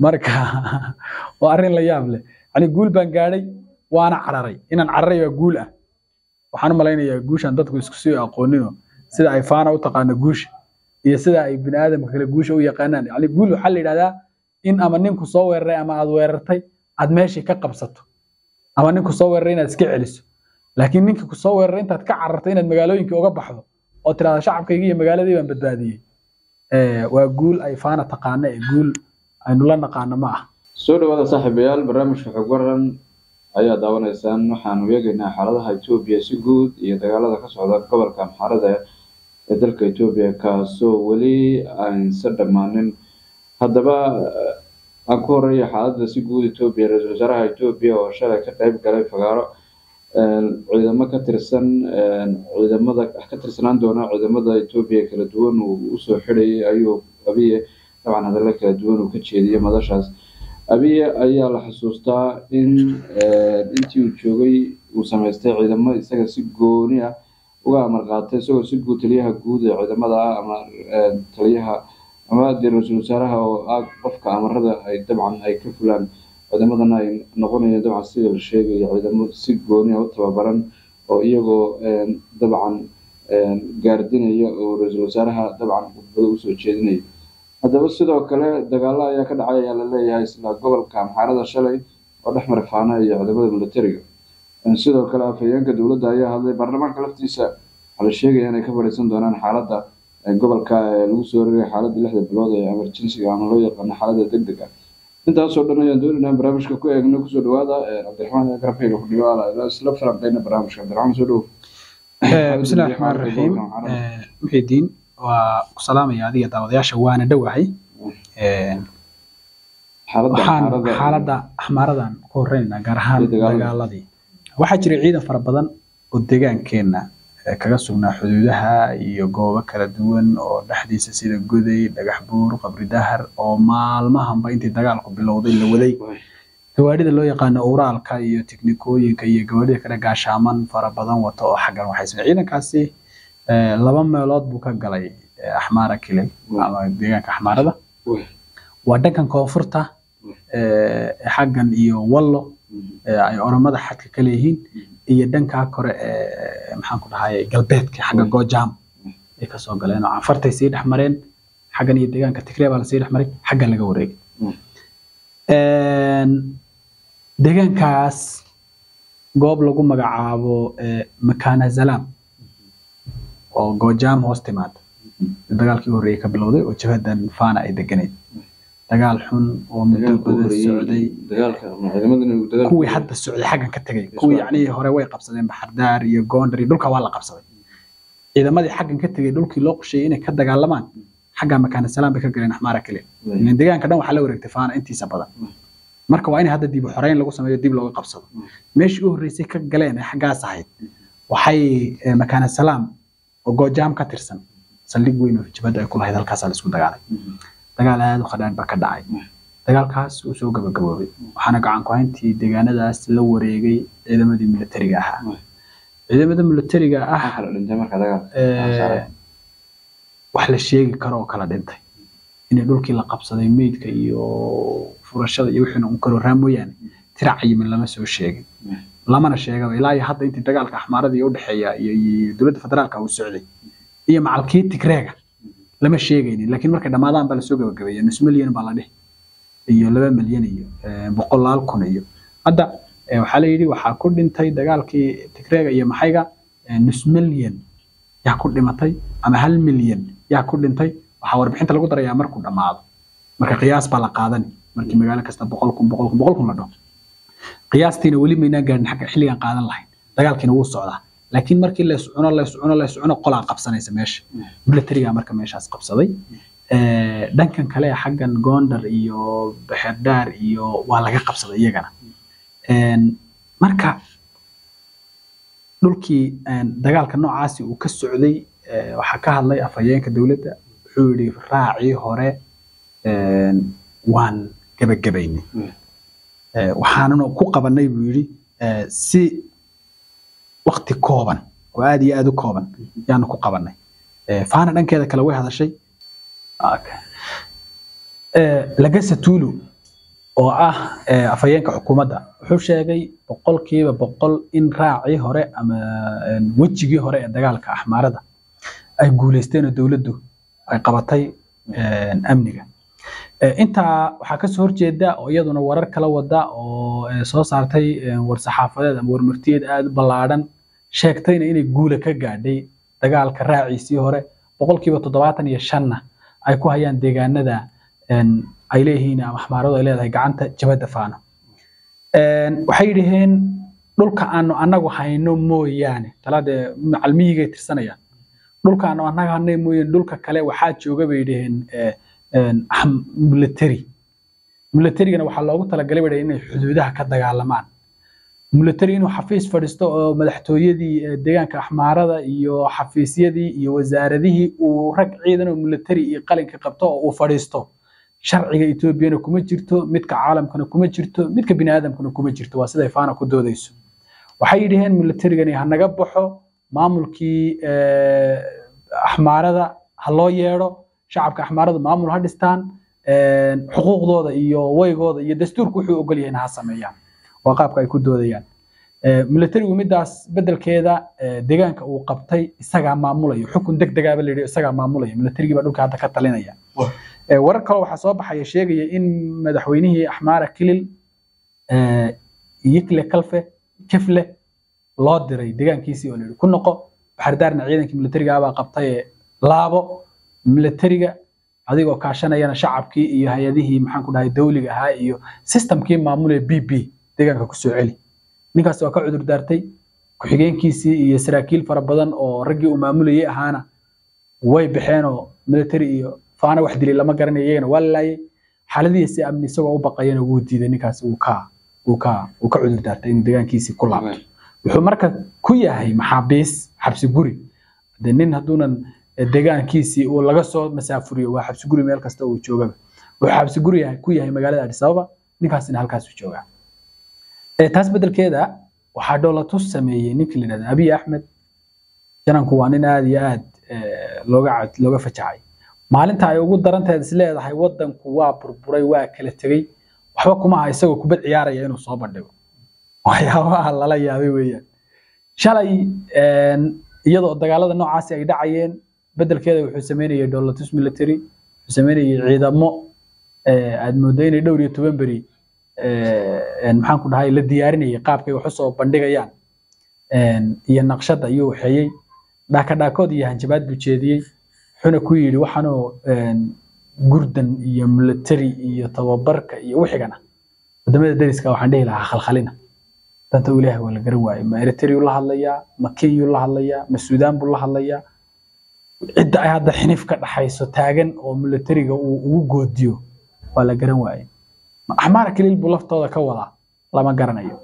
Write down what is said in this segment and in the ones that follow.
Marka waa arrin la yaab leh. Yani guul baan gaadhay waana cararay, inaan cararay waa guul ah. Waxaan u malaynayaa guushan dadku isku sii aqoonino sida ay Faana u taqaano guusha iyo sida ay bini aadamka kale guusha u yaqaanaan. Yani guul waxaa la yidhahdaa in ama ninku soo weeraray ama aad weerartay aad meeshii ka qabsato, ama ninku soo weeraray inaad iska celiso. Laakiin ninkii ku soo weeraray intaad ka carartay inaad magaalooyinkii uga baxdo oo tiraahdo shacabkaygii iyo magaaladii baan badbaadiyey, waa guul ay Faana taqaano ee guul aynu la naqaano ma ah. Soo dhawaada saaxiibayaal, barnaamijka Xog Waran ayaa daawanaysaan. Waxaanu eegaynaa xaaladaha Itoobiya si guud iyo dagaalada ka socda gobolka Amxaarada ee dalka Itoobiya, kaasoo weli aansa dhammaanin. Haddaba aan ku horeeya xaaladda si guud Itoobiya. Ra-iisul wasaaraha Itoobiya oo shalay ka qayb galay fagaaro ciidamo ka tirsan ciidamada ka tirsanaan doona ciidamada Itoobiya kala duwan uu usoo xidhayay ayuu Abiye dabcan hadallo kala duwan uu ka jeediyey madashaas. Abiye ayaa la xusuustaa in intii uu joogay uu samaystay ciidamo isaga si gooni ah uga amar qaatay, isagoo si guud taliyaha guud ee ciidamada ah ama taliyaha ama dee ra-iisul wasaaraha oo ah qofka amarada ay dabcan ay ka fulaan ciidamadana ay noqonayeen dabcan sida la sheegayo ciidamo si gooni ah u tababaran oo iyagoo dabcan gaardinaya oo ra-iisul wasaaraha dabcan khudbado usoo jeedinaya. Haddaba sidoo kale dagaalo ayaa ka dhacay ayaa la leeyahay isla gobolka Amxaarada shalay oo dhex maray Faana iyo ciidamada militariga. Sidoo kale afhayeenka dowladda ayaa hadlay. Baarlamaanka laftiisa waxaa la sheegaya inay ka fadhiisan doonaan xaaladda gobolka ee lagu soo rogay xaaladda 6da bilood ee emergency-ga ama loo yaqaano xaaladda degdeg ah. Intaasoo dhan ayaan doonaynaa barnaamijka ku eegno. Kusoo dhawaada Cabdiraxmaan ee garabkayga fadhiyo, isla falanqeyna barnaamijka. Cabdiraxmaan, soo dhow. Bismillahi raxmaan raxiim. Muxidiin, waa ku salaamaya adiga daawadayaasha, waana dhowahay. Waxaan xaaladda Axmaaradan ku horeynaynaa, gaar ahaan dagaaladii. Waxaa jiray ciidan fara badan oo deegaankeenna kaga sugnaa xuduudaha iyo goobo kala duwan oo dhexdiisa sida Goday, Dhagax Buur, Qabri Dahar, oo maalmahanba intii dagaalku bilowday la waday gawaadhida loo yaqaano uraalka iyo tiknikooyinka iyo gawaadhida kale gaashaaman fara badan wato oo xaggan waxay ciidankaasi laba meelood buu ka galay Axmaara Kilil ama deegaanka Axmaarada. Waa dhankan koonfurta xaggan iyo Wallo ay Oromada xadka ka leeyihiin, iyo dhankaa kore maxaan ku dhahay galbeedka xagga Goojaam ay kasoo galeen oo Canfartay sii dhex mareen xaggan iyo deegaanka Tigree baa lasii dhex maray, xaggan laga wareegay. Deegaankaas goob lagu magacaabo Makana Zalam oo Goojaam hoos timaada dagaalkii horreeyay ka bilowday oo jabhadan Faana ay deganayd, dagaal xun oo muddo badan socday. Kuwii hadda socday xaggan ka tegay, kuwii yacni hore way qabsadeen Baxardaar iyo Gondar iyo dhulka waa la qabsaday. Ciidamadii xaggan ka tegay dhulkii loo qorsheeyay inay ka dagaalamaan xagga Makaana Salaam bay ka galeen Axmaara kale. Ileen deegaanka dhan waxaa la wareegtay Faana intiisa badan. Marka waa in hadda dib u xoreyn lagu sameeyo, dib looga qabsado. Meeshii u horreysay ka galeen ee xaggaas ahayd waxay Makaana Salaam oo Goojaam ka tirsan, saldhig weyn oo jabhadda ay ku lahayd, halkaasaa la isku dagaalay. Dagaal aad u khadhaadh baa ka dhacay. Dagaalkaas uu soo gabagaboobay, waxaana gacan ku hayntii deegaanadaas la wareegay ciidamadii militariga ahaa. Ciidamada militariga ah wax la sheegi karo oo kala dhintay inay dhulkii la qabsaday meydka iyo furashada iyo wixiina un karo raa mooyaane tirac cayiman lama soo sheegin, lamana sheegaba ilaa iyo hadda. Intii dagaalka Axmaarada iyo udhexeeya iyo dowladda federaalka uu socday iyo macalkii Tigreega lama sheegaynin, laakiin markay dhammaadaan baa lasoo gabagabeeyay. Nus milyan baa la dhihi iyo 2 milyan iyo boqolaal kun, iyo hadda waxaa la yidhi waxaa ku dhintay dagaalkii Tigreega iyo maxayga nus milyan yaa ku dhimatay ama 1 milyan yaa ku dhintay. Waxaa warbixinta lagu darayaa markuu dhammaado. Marka qiyaas baa la qaadani markii magaalo kasta 100,000, 100,000, 100,000 la dhaho. Qiyaastiina weli maynaan gaarin xagga xilligan qaadan lahayn, dagaalkiina wuu socdaa. Laakiin markii la iscuno, la iscuno, la iscuno, qolaa qabsanaysa meesha militariga. Marka meeshaas qabsaday dhankan kale xaggan Gondar iyo Baxerdhaar iyo waa laga qabsaday iyagana. Marka dhulkii dagaalka noocaasi uu ka socday waxaa ka hadlay afhayeenka dowladda. Wuxuu yidhi raacii hore waan gabagabaynay, waxaanuna ku qabanay buu yidhi si waqti kooban oo aad iyo aad u kooban yaanu ku qabanay. Faana dhankeeda kale way hadashay. Lagasa Tuulu Oo ah afhayeenka xukuumadda, wuxuu sheegay 100% in raacii hore ama wejigii hore ee dagaalka Axmaarada ay guuleysteen oo dowladdu ay qabatay amniga. Intaa waxaa kasoo horjeeda oo iyaduna warar kala wada oo soo saartay war-saxaafadeed ama warmartiyeed aada u ballaadhan, sheegtayna inay guula ka gaadhay dagaalka raaciisii hore, 75%-na ay ku hayaan deegaanada ay leeyihiin ama Axmaaradu ay leedahay gacanta jabadda Faano. Waxay yidhaheen dhulka aanu anagu hayno mooyaane, talaade macalmiyigay tirsanayaan, dhulka aanu anaga hayno mooyaane dhulka kale waxaa jooga, bay yidhaheen, military. Militarigana waxaa loogu talagalay, bay dhaheen, inay xuduudaha ka dagaalamaan. Military inuu xafiis fadhiisto oo madaxtooyadii deegaanka Axmaarada iyo xafiisyadii iyo wasaaradihii uu rag ciidan oo military iyo qalinka qabto oo uu fadhiisto, sharciga Etoobiyana kuma jirto, midka caalamkana kuma jirto, midka biniaadamkana kuma jirto. Waa siday Faana ku doodayso. Waxay yidhaheen militarigani ha naga baxo, maamulkii Axmaarada ha loo yeedho, shacabka Axmaarada maamul ha dhistaan, xuquuqdooda iyo waygooda iyo dastuurku wuxuu ogol yahay ha sameeyaan. Waa qaabka ay ku doodayaan. Militarigu midaas bedelkeeda deegaanka uu qabtay isagaa maamulayo, xukun deg degaaba la yidhi, isagaa maamulaya. Militarigii baa dhulka hadda ka talinaya. Warar kale waxaa soo baxaya sheegaya in madaxweynihii Axmaara Kilil, Yikle Kalfe Kifle, loo diray deegaankiisii oo la yidhi ku noqo, Baxardaarna ciidankii militariga baa qabtay, laabo militariga adigoo kaashanayana shacabkii iyo hay-adihii, maxaan ku dhahay, dawliga ahaa iyo systemkii maamulaya PP deegaanka ku soo celi. Ninkaas waa ka cudur daartay, ku-xigeenkiisii iyo saraakiil fara badan oo raggii uu maamulayay ahaana way baxeen oo military iyo Faana wax dilay lama garanayo, iyagana waa la laayay. Xaaladihiisi amni isagoo u baqayana wuu diiday ninkaas, uu ka cudur daartay inuu deegaankiisii ku laabto. Wuxuu marka ku yahay maxaabiis, xabsi guri. De nin hadduunan deegaankiisii uu laga soo masaafuriyo, waa xabsi guri meel kasta uu joogaba. Wuxuu xabsi guri ku yahay magaalada Addis Ababa, ninkaasina halkaasuu joogaa. Taas beddelkeeda waxaa dhoolatus sameeyey ninkii la yidhahda Abiy Axmed. Jananku waa nin aad iyo aad looga fajacay. Maalinta ay ugu darantahay is leedahay wadanku waa burburay, waa kala tegey, waxba kuma aha isagoo kubad ciyaaraya inuu soo bandhigo. Waxyaabaha lala yaabay weeyaan. Shalay iyadoo dagaalada noocaasi ay dhacayeen, beddelkeeda wuxuu sameynayay dhoolatus military, wuxuu sameynayay ciidamo aad mooddo inay dhowr iyo toban beri, maxaan ku dhahay, la diyaarinayay qaabkay wax usoo bandhigayaan iyo naqshadda ayuu waxeeyey. Dhaaka dhaakood iyo hanjabaad buu jeediyey, wuxuuna ku yidhi waxaanoo gurdan iyo military iyo tababarka iyo wixigana wadamada deriska waxaan dhihi lahaa khalkhalina. Danta uu Ilaahay waa la garan waaye. Ma Eritrea la hadlayaa? Ma Kenya la hadlayaa? Ma Suudaan buu la hadlayaa? Cidda ay hadda xinif ka dhaxayso taagan oo militariga uu ugu goodiyo waa la garan waaye. Ma Axmaara Kaliil buu laftooda ka wadaa? Lama garanayo.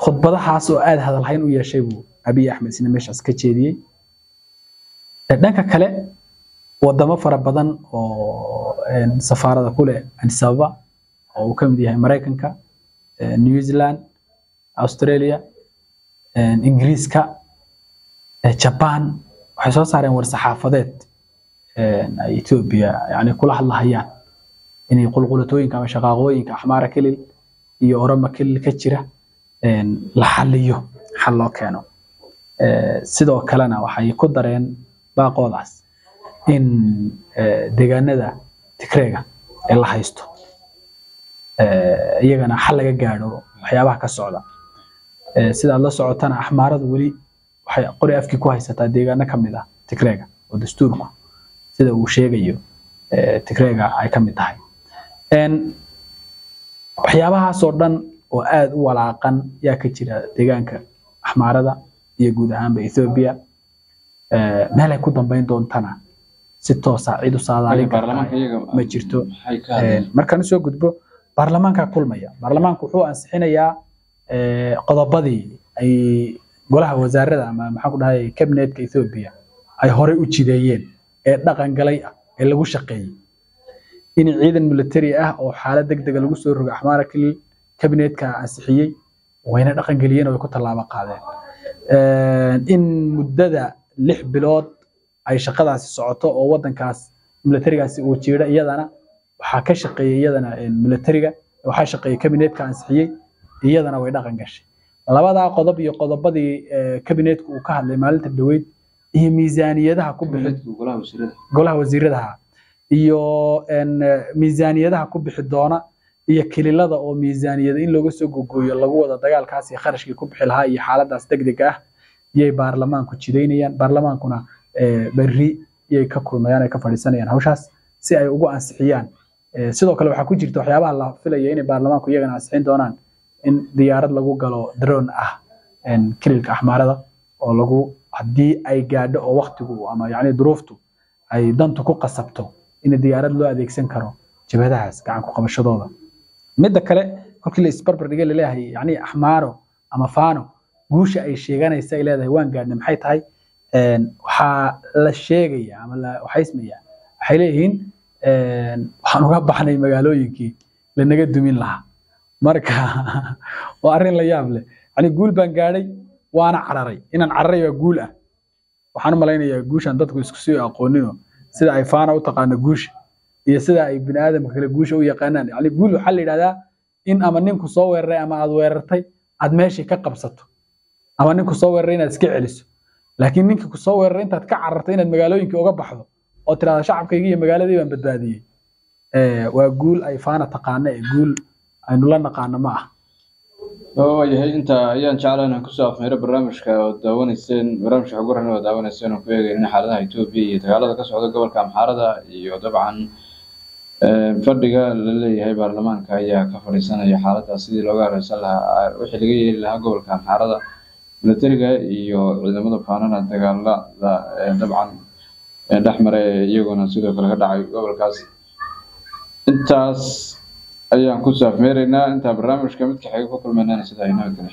Khudbadahaas oo aad hadalhayn u yeeshay buu Abiy Axmed isna meeshaas ka jeediyey. Dhanka kale, wadamo fara badan oo safaarada ku leh Addis Ababa, oo uu ka mid yahay Maraykanka, New Zealand, Australia, Ingiriiska, Japan, waxay soo saareen war-saxaafadeed ay Ethiopia yani kula hadlahayaan inay qulqulatooyinka ama shaqaaqooyinka Axmaara Kilil iyo Oromo Kilil ka jira la xaliyo, xal loo keeno. Sidoo kalena waxay ku dareen baaqoodaas in deegaanada Tigreega ee la haysto iyagana xal laga gaadho waxyaabaha ka socda. Sidaad la socotana, Axmaaradu weli waxay qori afkii ku haysataa deegaano ka mid ah Tigreega oo dastuurku sida uu sheegayo Tigreega ay ka mid tahay. Waxyaabahaas oo dhan oo aad u walaaqan yaa ka jira deegaanka Axmaarada iyo guud ahaanba Ethiopia. Meel ay ku dambeyn doontana si toosa cid u saadaalin kartaa Baarlamaanka iyaga ma jirto. Maxay ka hadleen? Markaan usoo gudbo, baarlamaanka kulmaya, baarlamaanku wuxuu ansixinayaa qodobadii ay golaha wasaarada ama, maxaan ku dhahay, cabinetka Ethiopia ay horey u jideeyeen ee dhaqan galay ah ee lagu shaqeeyey, in ciidan military ah oo xaalad degdega lagu soo rogo Axmaara Kilil cabinetka ansixiyey, wayna dhaqan geliyeen oo way ku tallaabo qaadeen. In muddada 6 bilood ay shaqadaasi socoto oo wadankaas militarigaasi uu jiiro iyadana Waxaa ka shaqeeyay iyadana militariga, waxaa shaqeeyay kabineetka ansixiyey, iyadana way dhaqan gashay. Labadaa qodob iyo qodobadii kabineetku uu ka hadlay maalinta dhaweyd iyo miisaaniyadaha ku bixi golaha wasiiradaha iyo miisaaniyadaha ku bixi doona iyo kililada oo miisaaniyada in looga soo gogooyo lagu wada dagaalkaas iyo kharashkii ku bixi lahaa iyo xaaladaas degdega ah yay baarlamaanku jidaynayaan. Baarlamaankuna berri yay ka kulmayaan, ay ka fadhiisanayaan hawshaas si ay ugu ansixiyaan. Sidoo kale waxaa ku jirta waxyaabaha la filaya inay baarlamaanku iyagana ansixin doonaan in diyaarad lagu galo drone ah kililka Axmaarada oo lagu haddii ay gaadho oo waqtigu ama yacni duruuftu ay dantu ku qasabto in diyaarad loo adeegsan karo jabhadahaas gacan ku qabashadooda. Midda kale, kolkii la isbarbar dhigay laleeyahay yacni Axmaaro ama Faano guusha ay sheeganaysa ay leedahay waan gaadhnay maxay tahay? Waxaa la sheegaya ama la waxaysmaya waxay leeyihiin waxaan uga baxnay magaalooyinkii lanaga dumin lahaa. Marka waa arrin la yaab leh, yani guul baan gaadhay waana cararay, inaan cararay waa guul ah. Waxaan u malaynayaa guushan dadku isku sii aqoonino sida ay Faana u taqaano guusha iyo sida ay bini aadamka kale guusha u yaqaanaan. Yani guul waxaa la yidhahdaa in ama ninku soo weeraray ama aad weerartay aad meeshii ka qabsato, ama ninku soo weeraray inaad iska celiso. Laakiin ninka ku soo weeraray intaad ka carartay inaad magaalooyinkii uga baxdo oo tiraahdo shacabkaygii iyo magaaladii baan badbaadiyey, waa guul ay Faana taqaano ee guul aynu la naqaano ma ah. Waayahay, inta ayaan jeclaa inaan kusoo afmeero barnaamijka oo daawanayseen, barnaamijka xog waran oo daawanayseen oo ku eegayna xaaladaha Itoobiya iyo dagaalada ka socda gobolka Amxaarada iyo dabcan fadhiga la leeyahay baarlamaanka ayaa ka fadhiisanaya xaaladda sidii looga hareysan lahaa wixii laga yeeli lahaa gobolka Amxaarada, militariga iyo ciidamada Faanana dagaalada dabcan dhex maray iyaguna sidoo kale ka dhacay gobolkaas. Intaas ayaan ku saafmeeraynaa, intaa barnaamijka midka xiga ku kulmaynana sidaa inoo kale.